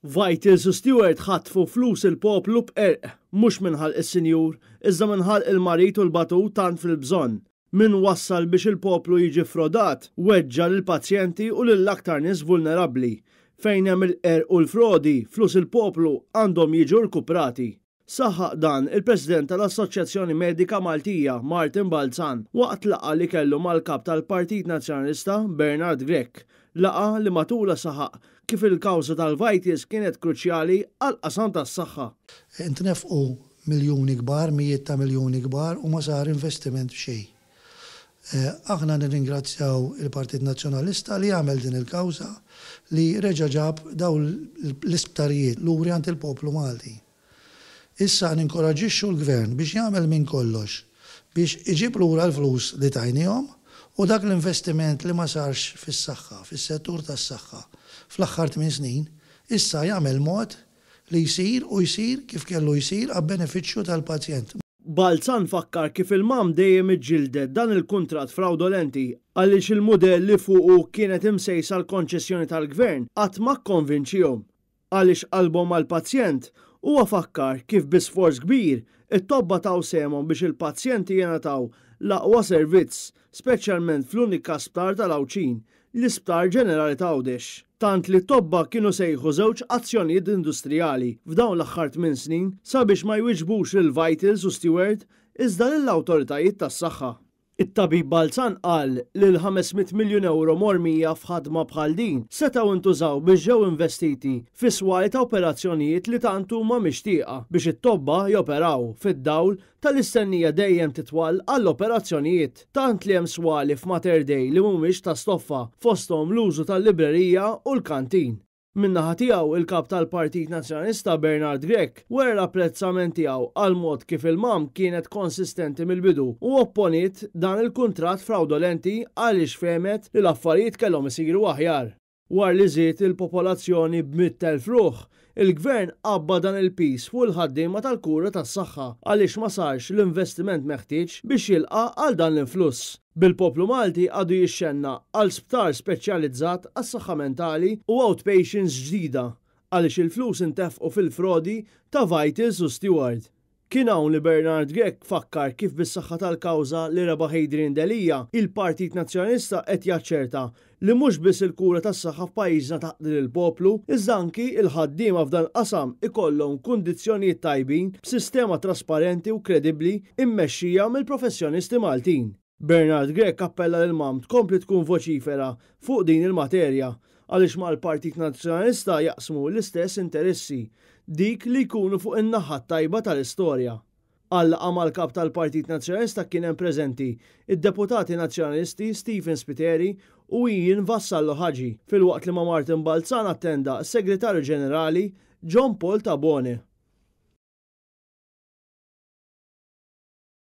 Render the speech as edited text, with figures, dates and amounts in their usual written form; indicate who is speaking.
Speaker 1: Vitals u Steward ħatfu flus il-poplu b'qerq, mhux minn ħalq is-sinjur, iżda minn ħalq il-marid u l-batut tant fil-bżonn. Min wassal biex il-poplu jiġi ffrodat, weġġa' lill-pazjenti u lill-aktar nies vulnerabbli. Fejn hemm il-qerq u l-frodi, flus il-poplu għandhom jiġu rkuprati. Saħaq dan il-President tal-Assoċjazzjoni Medika Maltija, Martin Balzan, waqt laqgħa li kellu mal-Kap tal-Partit Nazzjonalista, Bernard Grech. Laqgħa li matulha saħaq kif il-kawża tal-Vitals kienet kruċjali għall-qasam tas-saħħa.
Speaker 2: Intnefqu miljuni kbar, mijiet ta' miljuni kbar u ma sar investiment f'xejn. Aħna nirringrazzjaw il-Partit Nazzjonalista li għamel din il-kawża li reġa' ġab dawn l-isptarijiet luri għand il-poplu Malti. Issa ninkoraġġixxu l-Gvern biex jagħmel minn kollox biex iġib lura l-flus li tajniehom u dak l-investiment li ma sarx fis-saħħa, fis-settur tas-saħħa fl-aħħar tmien snin, issa jagħmel mod li jsir u jsir kif kellu jsir abbenefiċċju tal-pazjent.
Speaker 1: Balzan fakkar kif il-MAM dejjem iġġieldet dan il-kuntratt frawdolenti għaliex il-mudell li fuqu kienet imsejsa l-konċessjoni tal-Gvern qatt ma kkonvinċihom. Għaliex qalbhom għall-pazjent, huwa fakkar kif bi sforz kbir it-tobba taw sehemhom biex il-pazjenti jingħataw l-aqwa servizz, speċjalment fl-unika sptar tal-Għawdxin, l-Isptar Ġenerali t'Għawdex. Tant li t-tobba kienu sejħu żewġ azzjonijiet industrijali f'dawn l-aħħar tminn snin sabiex ma jwiġbux lil Vitals u Steward iżda lill-awtoritajiet tas-saħħa. It-tabib Balzan qal li l-500 miljun ewro mormija f'ħadma bħal din setgħu ntużaw biex ġew investiti fi swali ta' operazzjonijiet li tant huma mixtieqa biex it-tobba joperaw fid-dawl tal-istennija dejjem titwal għall-operazzjonijiet, tant li hemm swali f'Mater Dei li mhumiex ta' stoffa, fosthom l-użu tal-librerija u l-kantin. Min-naħa tiegħu, il-Kap tal-Partit Nazzjonalista Bernard Grech wera l-apprezzament tiegħu għall-mod kif il-MAM kienet konsistenti mill-bidu u opponiet dan il-kuntratt frawdolenti għaliex fehmet li l-affarijiet kellhom isiru aħjar. Wara li żied il-popolazzjoni b'100,000 ruħ, il-Gvern għabba dan il-piż fuq il-ħaddiema tal-kura tas-saħħa għaliex ma sarx l-investiment meħtieġ biex jilqa' għal dan l-influss. Bil-poplu Malti għadu jixxennaq għal sptar speċjalizzat għas-saħħa mentali u outpatients ġdida għaliex il-flus intefqu fil-frodi ta' Vitals u Steward. Kien hawn li Bernard Grech fakkar kif bis-saħħa tal-kawża li rebaħ Adrian Delia, il-Partit Nazzjonalista qed jaċċerta li mhux biss il-kura tas-saħħa f'pajjiżna taqdi lill-poplu, iżda anki l-ħaddiema f'dan il-qasam ikollhom kundizzjonijiet tajbin b'sistema trasparenti u kredibbli mmexxija mill-professjonisti Maltin. Bernard Grech appella lil MAM tkompli tkun voċifera fuq din il-materja għaliex mal-Partit Nazzjonalista jaqsmu l-istess interessi, dik li jkunu fuq in-naħa t-tajba tal-istorja. Għal-laqgħa mal-Kap tal-Partit Nazzjonalista kien hemm preżenti d-Deputati Nazzjonalisti Stephen Spiteri u Ian Vassallo Hadji filwaqt li ma' Martin Balzan attenda s-Segretarju Ġenerali John Paul Tabone.